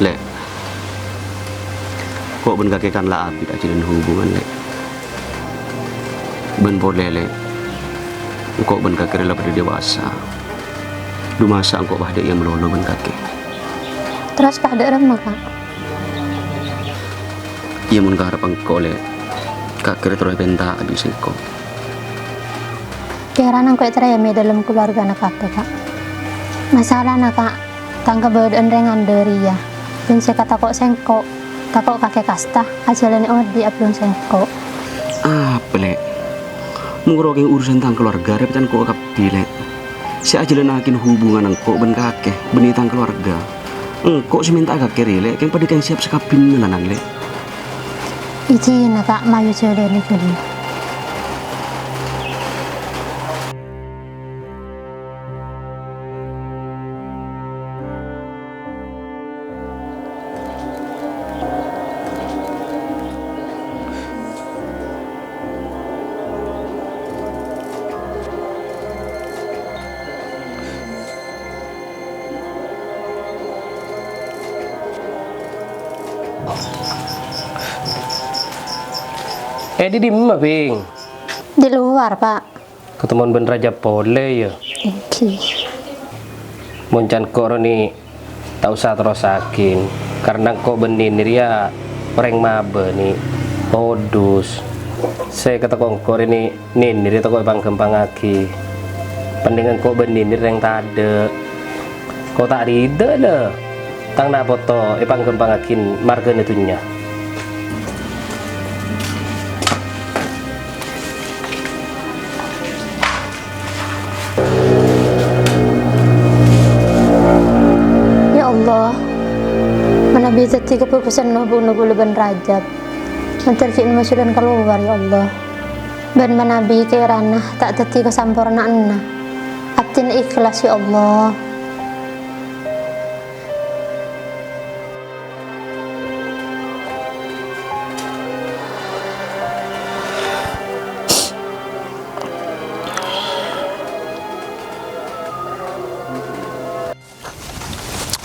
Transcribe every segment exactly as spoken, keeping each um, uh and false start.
Lè', ko' bân kakè kan la abit ajhâlân hubungan, Lè'. Bân polè, Lè', ko' bân kakè rèya la padâ dewasa. Dhu masa' engko' padâ iyâ malolo bân kakè. Terros padâ ramma, Ka'? Iyâ, mon karebbhâ engko', Lè', kakè rèya terro èpènta'a bi' sèngko'. Kèrana engko' ètarèma è dâlem kalowarghâna kakè, Ka'. Masalana, Ka', tang kabâdâ'ân rèng andhâ rèya, bân sè èkatako' sèngko', tako' kakè kasta ajhâlânè odi' abhâreng sèngko'. Apa, Lè'? Mon karo kèng urusan tang kalowarghâ rèya pècèn ko' kabbhi, Lè'. Sè ajhâlânnaghi hubungan engko' bân kakè, bânnè tang kalowarghâ. Engko' sè mènta'a kakè rèya, Lè', kèng padâ kèng siyap sakabbhina, Lè'. Ijina, Ka', mayu jhâlâna ghâllu. Eh, di dimma, Bing? Di luar, Pak. Ketemuan bân Rajab polè, yâ? Èngghi. Mon can ko' rèya, ta' osa terrossaghi, karna ko' bân Nini rèya orèng mabâ, Ni. Odus. Sè katako' ko' rèya, Ni. Nini rèya tako' èpangghâmpangngaghi. Pendingan ko' bân Nini rèng tadâ'. Ko' ta' rida, la. Tang na' poto èpangghâmpangngaghi marghâna dhunnya. Ya Allah, manabi dhâddhi kabhâghusânna hubunganna kaulâ bân Rajab. Mandhâr ghi' masoran kalowar, ya Allah. Bân manabi kèrana ta' dhâddhi kasampornaanna, abdhina ikhlas, ya Allah.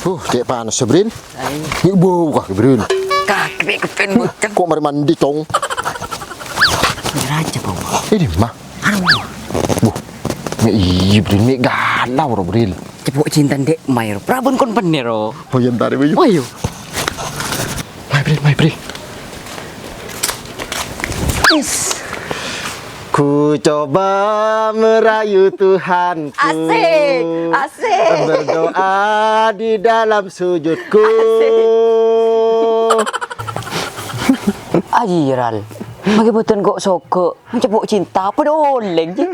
Huh, cè' panas, Bril. Ai. Nyi' bâu kah, Bril? Kakè kepen boceng. Ko' marè mandi, Cong? Raja, Bang. Ini mah. Anu. Buh. Mè' iyâ, Bril, mè' galau ro, Bril. Cepok cinta ndek mai ro. Prabun kon bener ro. Oh, yâ, entar, yâ. Oh, iya. Mai, Bril, mai, Bril. Is. Ku coba merayu Tuhanku. Asik, asik. Berdoa di dalam sujudku. Asik. Aji, Ral. Mangkè bhunten ko' sogok. Cepok cinta apa doleng, Ji?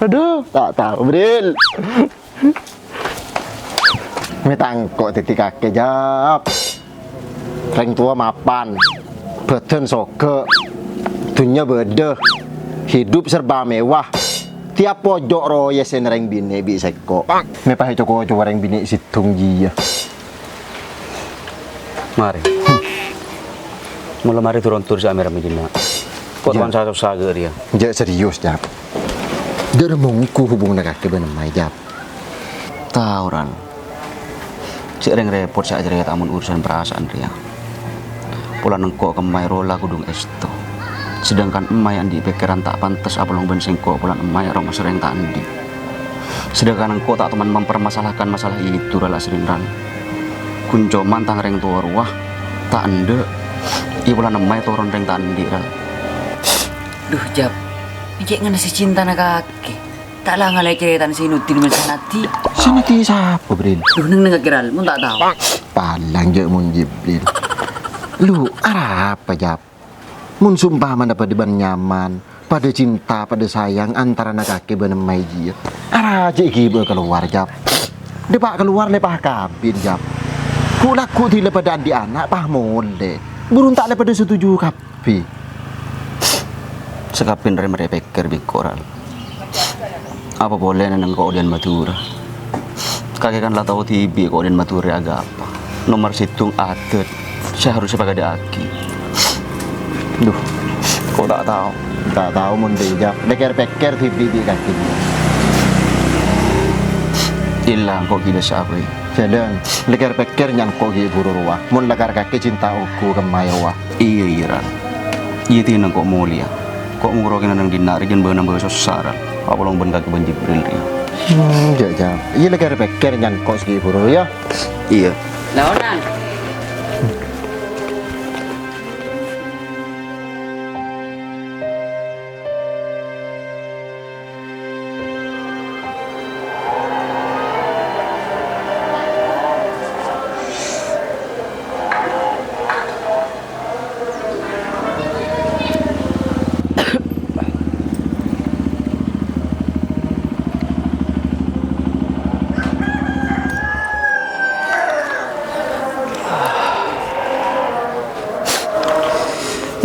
Aduh, ta' tao, Bril. Mè' tang ko' dhâddhi kakè, Jab. Rèng towa mapan, bhâdhân sogok, dhunnya bâdâ, hidup serba mewah. Tiap pojok royèsèn rèng binè' bi' sèngko'. Mè' pas èco-kocowa rèng binè' sèttong jiyâ. Marè. Mola marè dur-ondur sè amèra-mèjina. Ko' Jab. Towan sa-, sa-, gâ' rèya. Jhâ' serius, Jab. Dâri mongghu hubunganna kakè bân emma'è, Jab. Tao, Ran. Cè' rèng repot sè acarèta mon urusan parasaan rèya. Polana engko' ka emma'è rola kodhung èsto. Sedangkan emma'è andi' pèkkèran ta' pantes apolong bân sèngko' polana emma'è arowa sareng ta' andi'. Sedangkan engko' ta' toman mempermasalahkan masalah itu, Ral, asrèn, Ral. Ghun coma tang rèng towa rowa ta' endâ', polana emma'è toron rèng ta' andi', Ral. Duh, Jab. Cè' ngènè sè cintana kakè. Ta' la ngalè carètana Zainuddin bân Sanadi. Sanadi sapa, Bril? Duh, neng-neng kakè, Ral, mon ta' tao. Palang jhâ' mon Jibril. Lu, arapa, Jab? Mon sompamana padâ bân nyaman, padâ cinta, padâ sayang antarana kakè bân emma'è jiyâ, ara jhâ' èghibâ'â kalowar, Jab. Dâpa' kalowar lèpa' kabin, Jab. Ghu'-lagghu' dhila padâ andi' ana', pas molè. Burung ta' lè padâ setuju kabbhi. Sakabin rè marè pèkkèr bi' engko', Ral. Apa polè neng-neng ko' odi'ân Madhurâ? Kakè kan la tao dhibi' ko' odi'ân Madhurâ rè aga apa. Nomer sèttong adât sè harus èpaghâdhâ'aghi. Duh, ko' ta' tao. Ta' tao mon dhiyâ. Pèkkèr-pèkkèr dhibi' bi' kakè. Ella engko' ghi' bisa apa? Dâlân, lèkèr-pèkkèr nyangko' ghi' buru rowa. Mon lakar kakè cinta ongghu kemmaè rowa. Iyâ, iyâ, Ran. Iyâ, dinah ko' molèya. Ko' moro kèng neng dinna' rè jân bâna bâ sossa, Ran. Apolong bân kakè bân Jibril rèya. Hmm, jâ', jâ'. Iyâ, lèkèr-pèkkèr nyangko' ghi' buru, yâ. Iyâ. Laonan.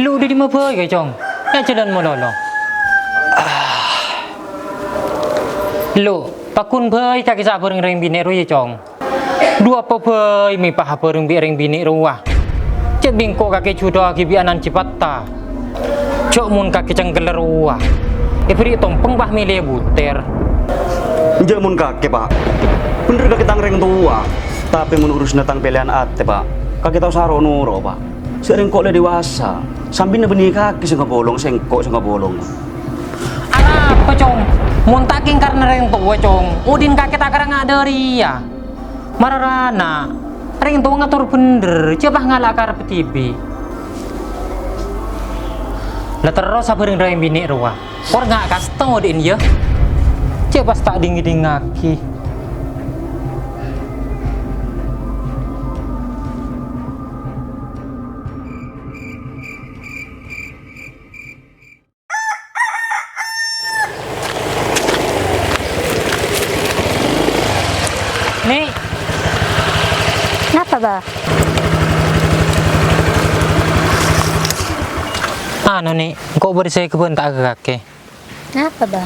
Lu dâri dimma bhâi, Cong? È jhâlân malolo. Lu, pagghun bhâi kakè sabhâreng rèng binè' rowa, yâ, Cong. Dhu apa bhâi mè' pahabhâreng bi' rèng binè' rowa. Cè' bi' engko' kakè jhudhuwaghi bi' ana'na Cipatta. Jhâ' mon kakè cengkella rowa, èbherri' tompèng, Pa', mèlè butèr. Enjâ' mon kakè, Pa'. Bhender kakè tang rèng towa. Tapè mon urusanna tang pèlèyan atè, Pa', kakè ta' osa ro-noro, Pa'. Sè rèng ko' la dewasa, sambina bânnè kakè sè ngapolong, sèngko' sè ngapolong. Arapa, Cong? Mon ta' kèng karna rèng towa, Cong, odi'na kakè ta' kèra nga' dâriyâ. Mara rana, rèng towa ngator bhender, jhâ' pas ngala' karep dhibi'. La terro sabhâreng rèng binè' rowa. Por nga' kasta odi'na, yâ. Jhâ' pas ta' ding-ngèdingngaghi. Ni'. Napa, Ba? Anu, Ni', engko' bâri' sè kabânta'a ka kakè. Napa, Ba?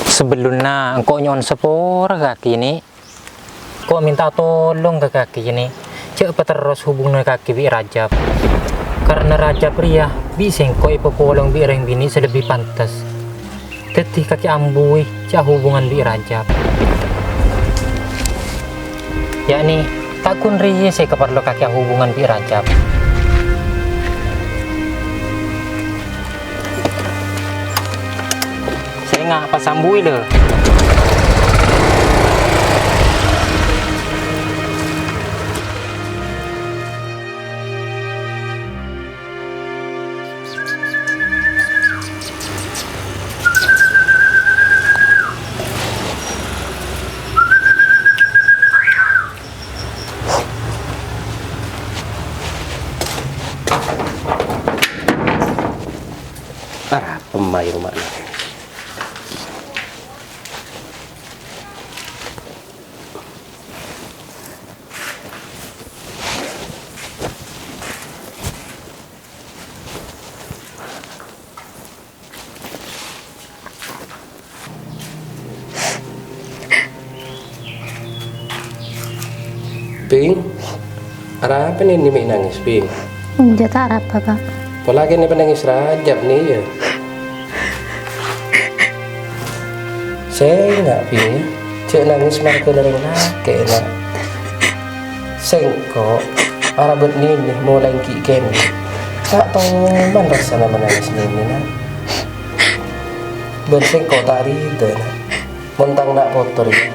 Sabellunna engko' nyo'on sapora ka kakè, Ni'. Ko' mènta tolong ka kakè, Ni'. Jhâ' paterros hubunganna kakè bi' Rajab. Karna Rajab rèya bi' sèngko' èpapolong bi' rèng binè' sè lebbi pantes. Dhâddhi kakè ambuwi jhâ' hubungan bi' Rajab. Yâ, Ni', ta' ghun rèya sè èkaparlo kakè ahubungan bi' Rajab. Sènga' pas ambuwi, lè. Arapa mai romana? Bing, arapa Nènè mè' nangès, Bing? Enjâ', ta' arapa, Pa'. Pola kènè' panangès Rajab, Nè, yâ? Sènga', Bing, jhâ' nangès marghâna rèng lakè', Na'. Sèngko' arabât Nènè molaè ghi' kènè'. Ta' toman rassana manangès Nènè, Na'. Bân sèngko' ta' rida, Na'. Mon tang na' poto rèya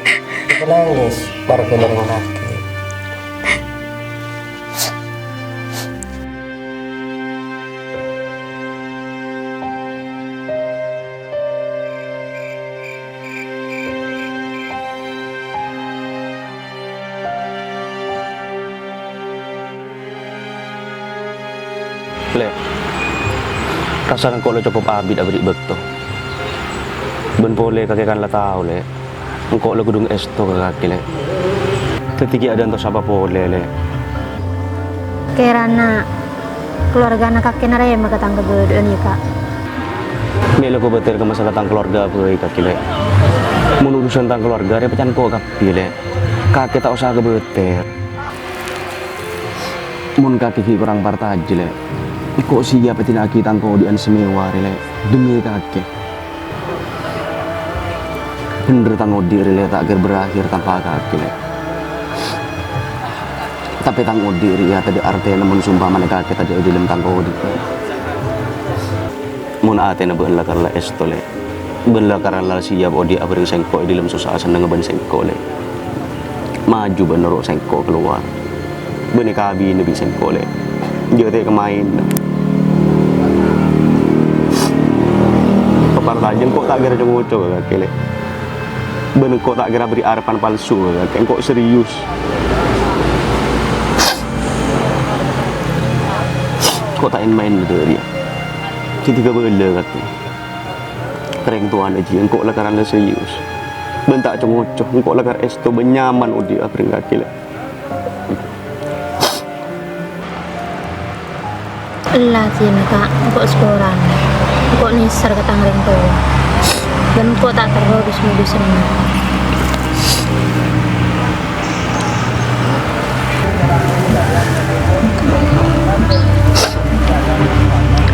èpanangès marghâna rèng lakè'. Lè', rassana engko' la cokop abit abâri' bâkto. Bân polè kakè kan la tao, Lè', engko' la ghun èsto ka kakè, Lè'. Dhâddhi ghi' adânto sapa polè, Lè'. Kèrana kalowargana kakè narèma ka tang kabâdâ'ân, yâ, Pa'. Mè' la kobâtèr ka masalah tang kalowarga bhâi kakè, Lè'. Mon urusan tang kalowarga rèya pacan ko' kabbhi, Lè'. Kakè ta' osa kobâtèr. Mon kakè ghi' korang partajâ, Lè', engko' siyap èdina'aghi tang kodi'ân sè mèwah rè, Lè', dhemmi kakè. Bhender tang odi' rè, Lè', ta' kèra berakhir tanpa kakè, Lè'. Tapè tang odi' rè, iyâ, tadâ' artèna mon sompamana kakè tadâ' è dhâlem tang odi'. Mon atèna bâ'na lakar la èsto, Lè'. Bâ'na lakar la siap odi' abhâreng sèngko' è dhâlem sossa sennengnga bân sèngko', Lè'. Maju bân noro' sèngko' kalowar. Bâ'na èkabinè bi' sèngko', Lè'. Jhâ' tè' kamaèn. Papartajâ, engko' ta' kèra co-ngoco ka kakè, Lè'. Bân engko' ta' kèra aberri' arebbhân palsu ka kakè. Engko' serius. Engko' ta' èn-maèn dhâri rèya. Ghi' kabâlâ kakè. Ka rèng towana jiyâ, engko' lakaran la serius. Bân ta' co-ngoco, engko' lakar èsto bân nyaman odi' abhâreng kakè, Lè'. Ella, jiyâna, Ka', engko' saporana. Engko' nèser ka tang rèng towa. Bân engko' ta' terro dus-modusanna.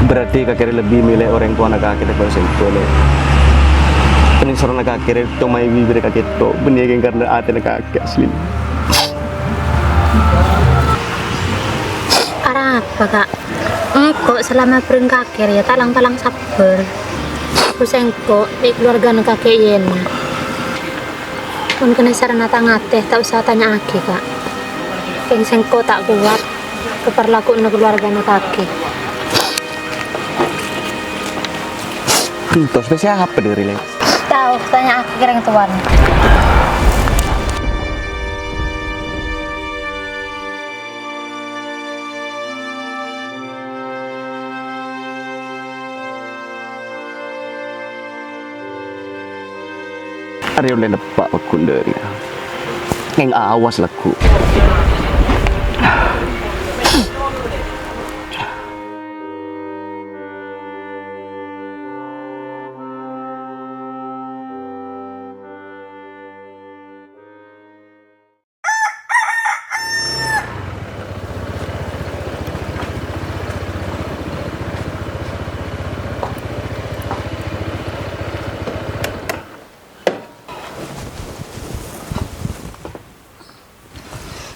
Berarti kakè rè lebbi mèlè orèng towana kakè tèmbhâng sèngko', Lè'. Panèserranna kakè rè coma è bibirra kakè to', bânnè kèng karna atèna kakè aslina. Arapa, Ka'? Engko' salama bhâreng kakè rèya ta' lang-talang sabbhâr. Sèngko' è kalowargana kakè iyâna. Mon kènè' sarana tang atè, ta' osa tanya'aghi, Ka'. Kèng sèngko' ta' kowat ka parlakona kalowargana kakè. Entos bhâi sapa dhâri, Lè'? Tao, tanya'aghi ka rèng towana. Arèya ollè neppa' paggun dhâri. Kèng awas lagghu'.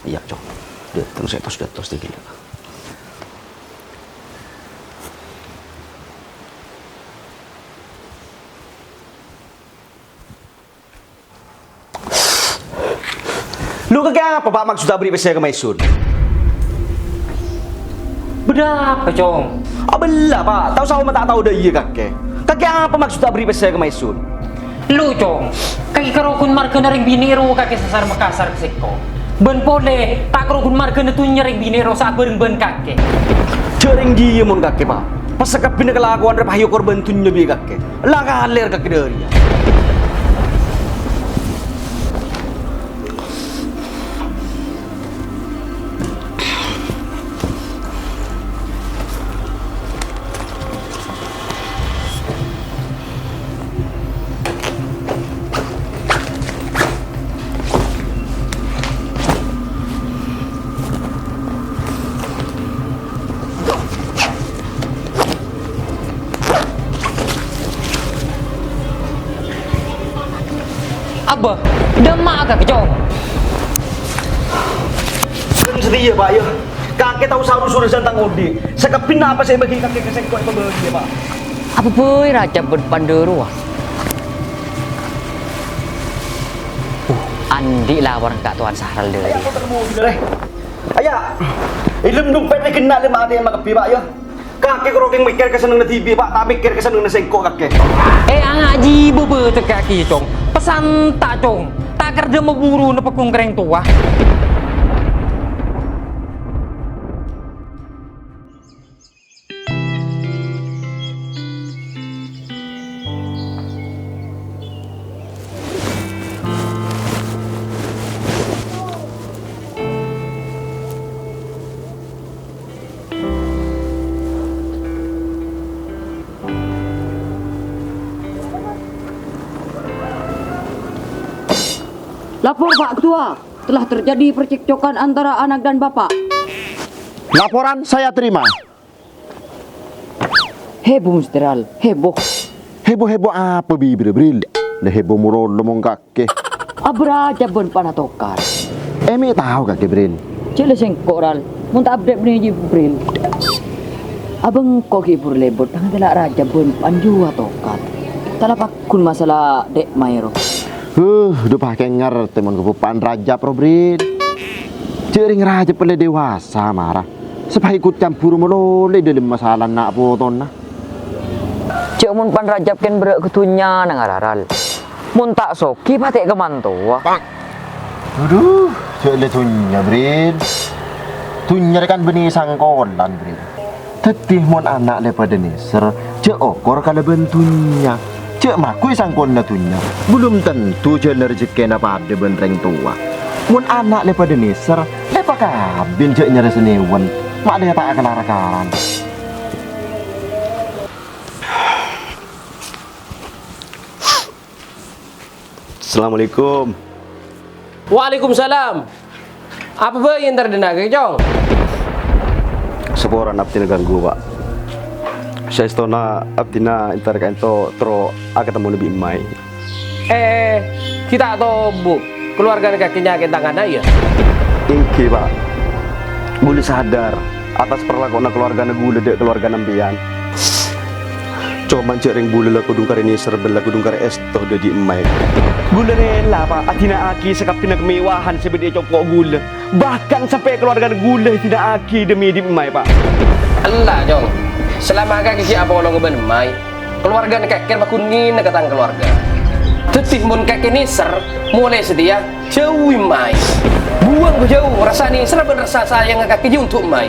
Iyâ, Cong. Dâteng sè tos-dâtos dhika. Lu kakè apa, Pa', maksodda aberri' pèssè ka Maisun? Bâdâ apa, Cong? Abâlla, Pa'. Tao saoma ta' tao dâ' iyâ kakè. Kakè apa maksodda aberri' pèssè ka Maisun? Lu, Cong. Kakè karoghun marghâna rèng binè' rowa kakè sasar makasar ka sèngko'. Bân polè, ta' karoghun marghâna dhunnya rèng binè' rowa sabhâreng bân kakè. Jhâ' rèng jiyâ mon kakè, Pa'. Pas sakabbhiyânna kalakowan rèpa ayo korbân dhunnya bi' kakè. La kalèr ka kadhâriyâ. Abbâ, dâ' emma'a kakè, Cong? Bân satèya, Pa', yâ. Kakè ta' osa rus-urusan tang odi'. Sakabbhiyânna apa sè èbâghi kakè ka sèngko' èpabâghi, Pa'. Apa bhâi rajâ bân pandâ rowa? Uh, andi' laporan ka Towan Sahral dhâri. Aya, è dhâlem dompèt rè ghenna' lèma atè'na kabbhi, Pa', yâ. Kakè karo kèng mèkkèr ka sennengnga dhibi', Pa', ta' mèkkèr ka sennengnga sèngko' kakè. Eh, ajibâ bâtèkka'aghi, Cong. Pèssanta, Cong. Ta' kèra dâ' maburuna paggun ka rèng towa. Lapor, Pak Ketua, telah terjadi percekcokan antara anak dan bapak. Laporan saya terima. Heboh, Mister Al, heboh. Heboh-heboh apa, Bibir Bril? Nèhèbo mololo mongkakè. Abâ' rajâ bân pana tokar. È, mè' tao kakè, Bril? Jhâ' la sèngko', Ral. Mon ta' abdhât bânnè jiyâ, Bril. Abâ' engko' ghi' buru lebur, tang tella' rajâ bân panjuwâ tokar. Tala paggun masalah dek maèro. Huh, dhu pakè ngartè mon kabuppa'an rajâ, ro, Bril. Jhâ' rèng rajâ pellè dewasa, mara. Sapa ikut campur mololo è dhâlem masalah na' potona. Jhâ' mon pan rajâ kèng berrâ' ka dhunnyana ngara, Ral. Mon ta' soghi, patè' ka mantowa. Adhu, jhâ' la dhunnya, Bril. Dhunnya rè kan bânnè sangkolan, Bril. Dhâddhi, mon ana' lè padâ nèser, jhâ' okor kalabân dhunnya. Jhâ' makoy sangkolanna dhunnya. Belum tentu jhâlân rejekkèna padâ bân rèng towa. Mon ana' lè padâ nèser, lè pakabin jhâ' nyarè sanèwan. Ma' lè ta' akalar-karan. Assalamualaikum. Waalaikumsalam. Apa bhâi èntar dâ' enna', Cong? Saporana abdhina ganggu, Pa'. Saèstona abdhina èntar ka'ènto terro akatemmo bi' emma'è. Eh, ghi' ta' tobu'. Kalowargana kakè nyakè'è tang ana', yâ? Èngghi, Pa'. Ghulâ sadar atas parlakowanna kalowargana ghulâ dâ' kalowargana empèyan. Coma jhâ' rèng bulâ la kodhung karè nèser bân la kodhung karè èsto dâddhi emma'è. Ghulâ rèla, Pa', adina'aghi sakabbhiyânna kamewahan sè bâdâ è compo' ghulâ. Bahkan sampè' kalowargana ghulâ èdina'aghi demi dhi' emma'è, Pa'. Ella, Cong. Salama kakè ghi' apolonga bân emma'è, kalowargana kakè paggun ngèna ka tang kalowarga. Dâddhi, mon kakè nèser, molaè satèya, jhâuwi emma'è. Buwâng ka jhâu rassa nèserra bân rassa sayangnga kakè onto' emma'è.